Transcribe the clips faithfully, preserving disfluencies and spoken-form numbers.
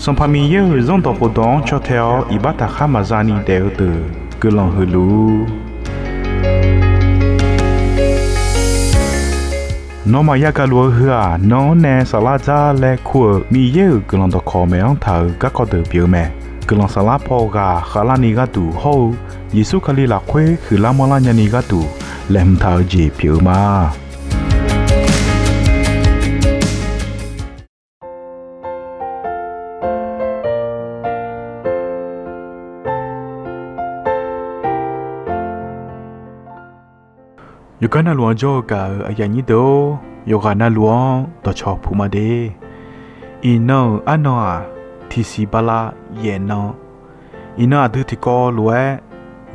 Sanqpaq Miqyaer-euq Zanrdawq khofdawq-anr caw tae-awr iqbax taqkhar maqza ni daef-eu deuq guiqlanq huiq luf-ur. Nawmaf yagaq luf-eu heu-aq, nan-anr nae saflar dzar laer kur-euq Miqyaer-euq guiqlanq dawqkawq maeq-anr taq-euq garkawv deuq pyeuf-eu mae. Guiqlanq saflar paw ghaq khavlarni gharduq hawr-eu Yeqsur Kali lafkhoer huiqlar manrlar nyani gharduq laeqhmq taq-eu jeq pyeuf-eu ma. Yawqgar navluf-anr jawr-eu gaq-euq aqyuif aqnyir deuq-or, yawqghaq navluf-anr dawqcawq puq ma de. Iqnan-euq arnan-aq, tiqsiq bala yaef nan. Iqnan aqdui tiqkawv lof-aer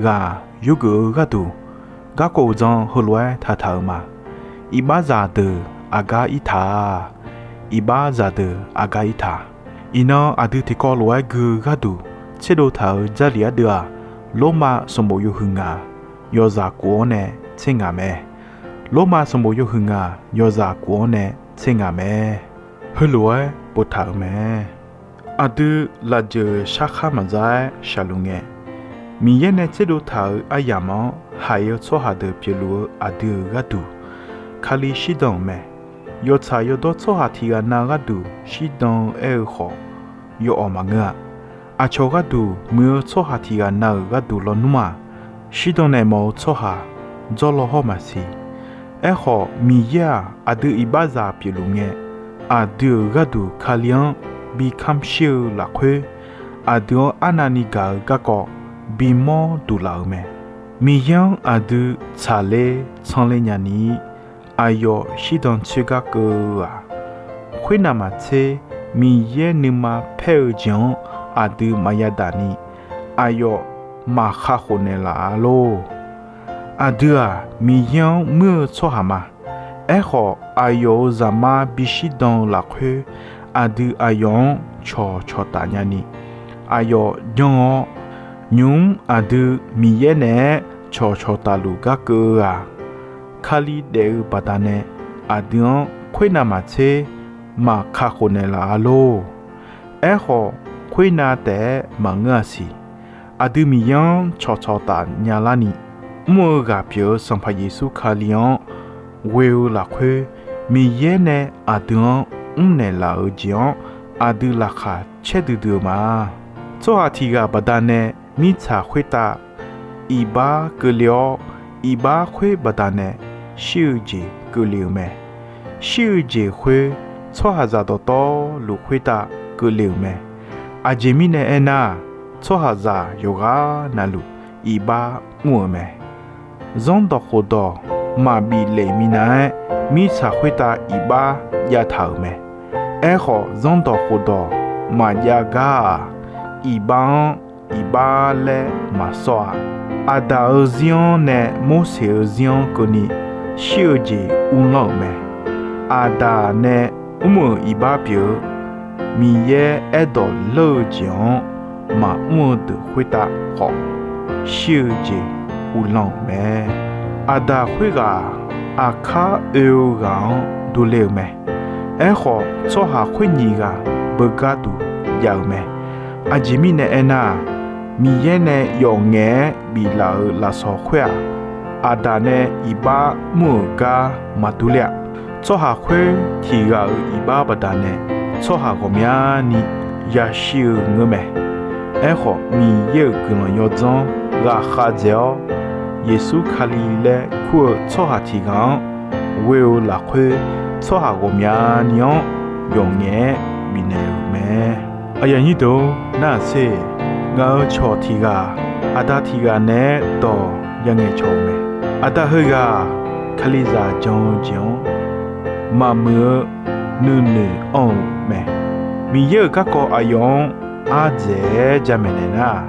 ghaq yurgeuf-eu gharduq, garkawv uqdzan heulof-aer taqtaq-euq ma. Iqbaxzaq deuq aqgar irtaq-a. Iqbaxzaq deuq aqgar irtaq. Iqnan aqdui tiqkawv lof-aer gui-eu gharduq tserdov taq-euq Jarlif ardeuv-aq, Lormav sanqbof yawhuiq ngaq yawzaq kof-anr nae tser ngaq mae. Lormav sanqbof yawhuiq ngaq yawzaq kof-anr nae tser ngaq mae. Heulof-aer boftaq-euq mae. Aqdui lafjeuq sharkhar maqza-aer shaqluf ngae, Miqyaer nae tserdov taq-euq aryamq-anr haiq-eu tsawrhaq deuq pyeufluf-eu aqdui-euq gharduq, Kali shirdan-euq mae. Yawtsaq yawdawr tsawrhaq tiq ghaq na gharduq shirdan-eu aer-eu khawf, yawawq maqngeur-a. Aqcawq gharduq muiq-eu tsawrhaq tiq ghaq na-euq gharduq lawnmr-aq, shirdan naeq mawf-eu tsawrhaq dzawrlaw hawr maqsiq. Aerkhawf, Miqyaer-aq, aqdui iqbaxzaq pyeufluf ngae, aqdui-euq gharduq Kali-anr bi kamr shir-eu lafkhoer, aqdui-anr arnavni gaq-eu garkawv bimawr duqlaf-euq mae. Miqyaer-anr aqdui tsaqler tsanr ler nyani, aqyawf shirdan tsoergar keuv-eu-aq, khoernav maqtser Miqyaer nuima paer-eu jeq-anr aqdui maqya daq ni, aqyawf maqkakhof naeqlaf-a lor. Aqdui-aq, Miqyaer-anr muir-eu tsawrhaq ma. Aerkhawf, aqyawf-euq Zaqmar bishir dan-eu lafkhoer, aqdui aqyawf-anr cawqcawq taf nyani, aqyawf janr-awr, nymq-mr aqdui Miqyaer naeq-aer cawqcawq tafluf gar keuv-eu-aq, Kali daef-eu baqdanae aqdui-anr khoernav maqtser maqkakhof naeqlaf-a lor. Aerkhawf, khoernav taef-aer maqngeur-a siq. Aqdui Miqyaer-anr cawqcawq taf nyalarni, mr-eu ghaq pyeuf-eu Sanqpaq Yeqsur Kali-anr ghoe-eu lafkhoer, Miqyaer nae aqdui-anr mrnaeq laf-euq jeq-anr aqdui laqkhaq caerdui dui-eu ma. Tsawrhaq tiq ghaq baqdanae mirtsaq khoertav iqbax keuvle-awr, iqbax khoer baqdanae shir-eu jeq keuvle-euq mae. Shir-eu jeq khoer tsawrhaqzaq dawqtawvluf khoertav keuvle-euq mae. Aqjeq mirnae aernar-aq, tsawrhaqzaq yawqghaq navluf iqbax mr-euq mae. Zanrdawq khofdawq maqbif lef minav-aer, mirtsaq khoertav iqbax jav taq-euq mae. Aerkhawf, zanrdawq khofdawq maqjav gar-aq, iqbax-anr iqbax laer maqsawr-a. Aqdaq-euq zir-anr nae Morseq-euq zir-anr keuvni shir-eu jeq uvlanr-euq mae. Aqdaq nae mr-euq iqbax pyeuf-eu, Miqyaer aerdawq leur-eu jeq-anr maqmr-eu deuq khoertav khawf, shir-eu jeq uvlanr-euq mae. Aqdaq khoerghaq-aq, aqkar oe-eu ghaq-anr durler-euq mae. Aerkhawf, tsawrhaq khoer nyiq ghaq beugar duq jav-euq mae. Aqjeq mirnae aernar-aq, Miqyaer nae yawf ngaef-aer biflaf-euq lafsawq khoer-aq, Aqdaq nae iqbax mr-euq gar maqdur ler-a. Tsawrhaq khoer tiq ghaq-euq iqbax baqdanae, tsawrhaq ghawqmyani yashir-eu ngeur mae. Aerkhawf, Miqyaer-euq guiqlanq yawdzanr ghaqkhav dzaeq-awr, Yeqsur Kali laer kur-eu tsawrhaq tiq ghaq-anr ghoe-eu lafkhoer, tsawrhaq ghawqmyani-anr yawf ngaef-aer bifnaeq-euq mae. Aqyuif aqnyir deuq-or, narhaq sher. Ngaq-euq cawq tiq ghaq, aqda tiq ghaq naeq-aer dawq yangaeq cawq-eu mae. Aqda heughaq-aq, Kalizaq jan-eu jeq-anr maqmuiq-eu nuinoeq anr-eu mae. Miqyaer-euq garkawv aqyawf-anr ardzaeq-aer jamaeq naeq nar-aq,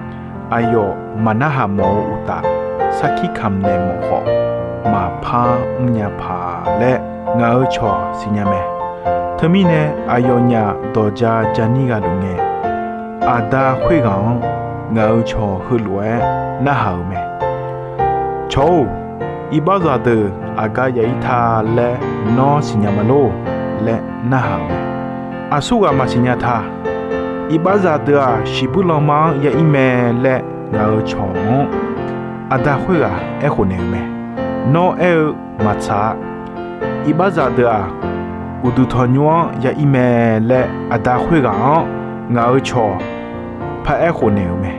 aqyawf maqnarhaq mawf-eu uqtaf, sarkir kamq naeq mawf khawf, maqpar mrnya paq laer ngaq-euq cawq siqnya mae. Teumirnae, aqyawfnyaf dawqja ja nir gha luf ngae, aqda khoerghaq-anr ngaq-euq cawq heulof-aer narhaq-euq mae. Cawq-or, iqbaxzaq deuq aqgar ya-ir ta laer nawr siqnya ma lor laer narhaq-euq mae. Aqsurghaq maqsiqnya ta. Iqbaxzaq deuq-aq, shiqbuir lanma-anr ya ir mae laer ngaq-euq cawq-anr aqda khoerghaq aerkhof naeq-euq mae. Nawr aer-eu maqtsaq-a. Iqbaxzaq deuq-aq, uqduq tanqnymr-anr ya ir mae laer aqda khoerghaq-anr ngaq-euq cawq paraer khof naeq-euq mae.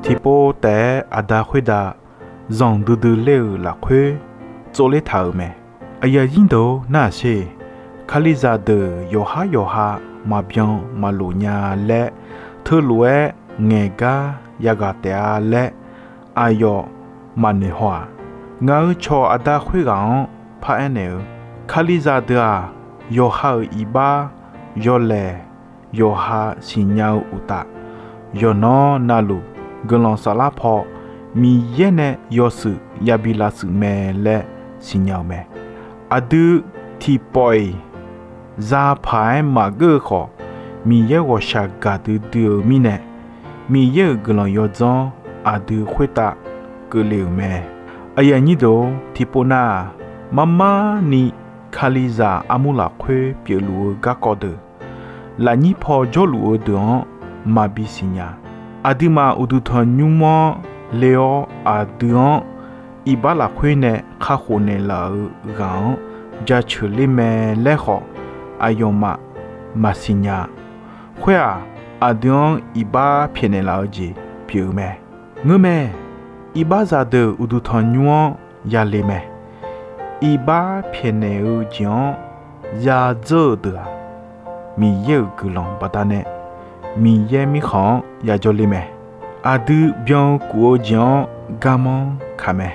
Tiqpov taef-aer aqda khoerdav zanqdui dui ler-euq lafkhoer tsovler taq-euq mae. Aqyuif aqnyir deuq-or, nar-aq sher. Kalizaq deuq yawqhar yawqha maqbyan maqlof nya laer, teulof-aer ngaeqgar yaghaq taef-a laer aqyawf maqnoeq haw-aq. Ngaq-euq cawq aqda khoerghaq-anr paraer naeq-eu, Kalizaq deuq-aq, yawqha-euq iqbax yawlaeq yawqha siqnya-eu uqtaf, yawqnan navluf guiqlanq saflar paw Miqyaer nae yawshuif yabi lavshuif mae laer siqnya-eu mae. Aqdui tiqpawf-iq zapaq-aer maqgeur-eu khawf, Miqyaer ghawqshaq gaqdui dui-eu mirnae, Miqyaer-euq guiqlanq yawdzanr aqdui khoertav keuvle-euq mae. Aqyuif aqnyir deuq-or, tiqpov nar-aq, marmarni Kalizaq armur lafkhoer pyeufluf-eu garkawv deuq, lafnyir paw jawrluf-eu deuq-anr maqbi siqnya. Aqduimaf uqduq tanqnymr-anr le-awr, aqdui-anr iqbax lafkhoer nae kakhof naeqlaf-eu ghaq-anr jaceuq ler mae laer khawf, aqyawfmaf maqsiq nya. Khoer-aq, aqdui-anr iqbax pyaeqnaeq laf-eu jeq pyeuf-eu mae. Ngeurmae, iqbaxzaq deuq uqduq tanqnymr-anr yale mae. Iqbax pyaeqnaeq-eu jeq-anr yadzeur-euq deuq-aq, Miqyaer-euq guiqlanq baqdanae Miqyaer mirkhanq-anr yajawr ler mae. Aqdui byan-eu kuf-eu jeq-anr garmanr kaq mae.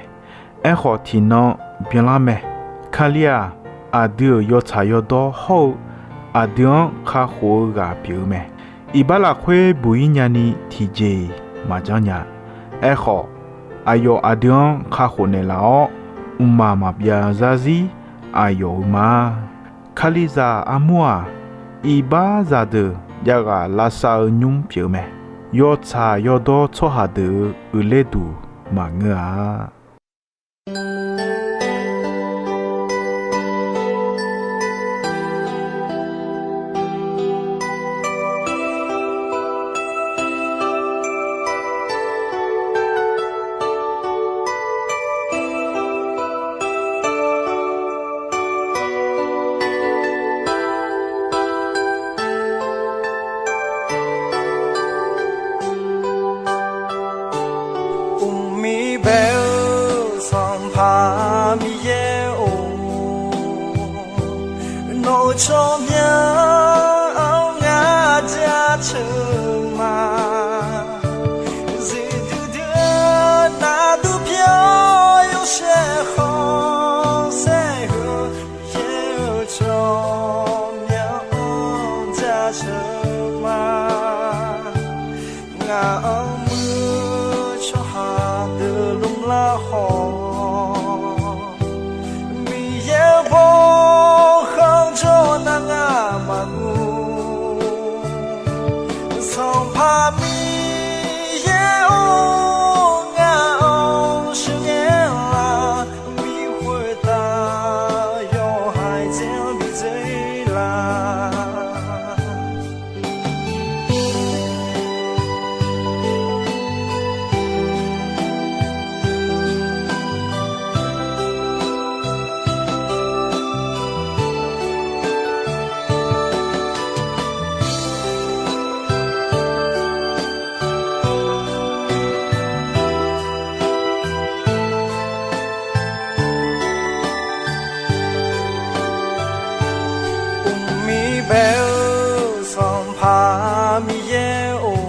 Aerkhawf, tiqnan byanlar mae. Kali-aq, aqdui-euq yawtsaq yawdawr hawr-eu aqdui-anr kakhof-eu ghaq pyeuf-eu mae. Iqbax lafkhoer buq-ir nyani tiqjeq-iq maqjanr nya. Aerkhawf, aqyawf aqdui-anr kakhof naeqlaf-awr, mqmaq maqbyav zarzir aqyawf-euq ma. Kalizaq armur-aq, iqbaxzaq deuq javghaq lavsav-eu nymr pyeuf-eu mae. Yawtsaq yawdawr tsawrhaq deuq-euq uiqler duq maqngeur-a. Uqmir bae-eu Sanqpaq Miqyaer-or, nawq-euq tsawrmyanr-anr ngar jaceuq ma. Zifduidui-eu navduq pyeuf-awr yawshaef khanqsaer-eu, Miqyaer-euq tsawrmyanr-anr jaceuq ma. Ngaq-anr muiq-eu tsawrhaq deuq lmrlar khawf, Miqyaer-euq bawkhanq jawr nar ngar maqmuiq. Sanqpaq Miqyaer-or, ngaq-anr sheuqghae-a, Miqyaer khoertav yawhaiq dzaer-anr bidzae la. Uqmir bae-eu Sanqpaq Miqyaer-or,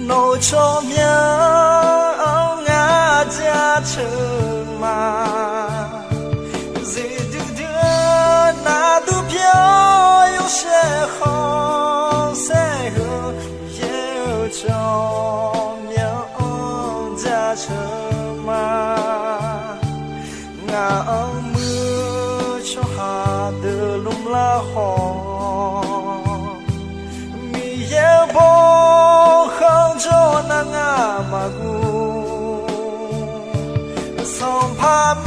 nawq-euq tsawrmyanr-anr ngar jaceuq ma. Zifduidui-eu navduq pyeuf-awr yawshaef khanqsaer-eu, Miqyaer-euq tsawrmyanr-anr jaceuq ma. Ngaq-anr muiq-eu tsawrhaq deuq lmrlar khawf, Miqyaer-euq bawkhanq jawr nar ngar maqmuiq. Sanqpaq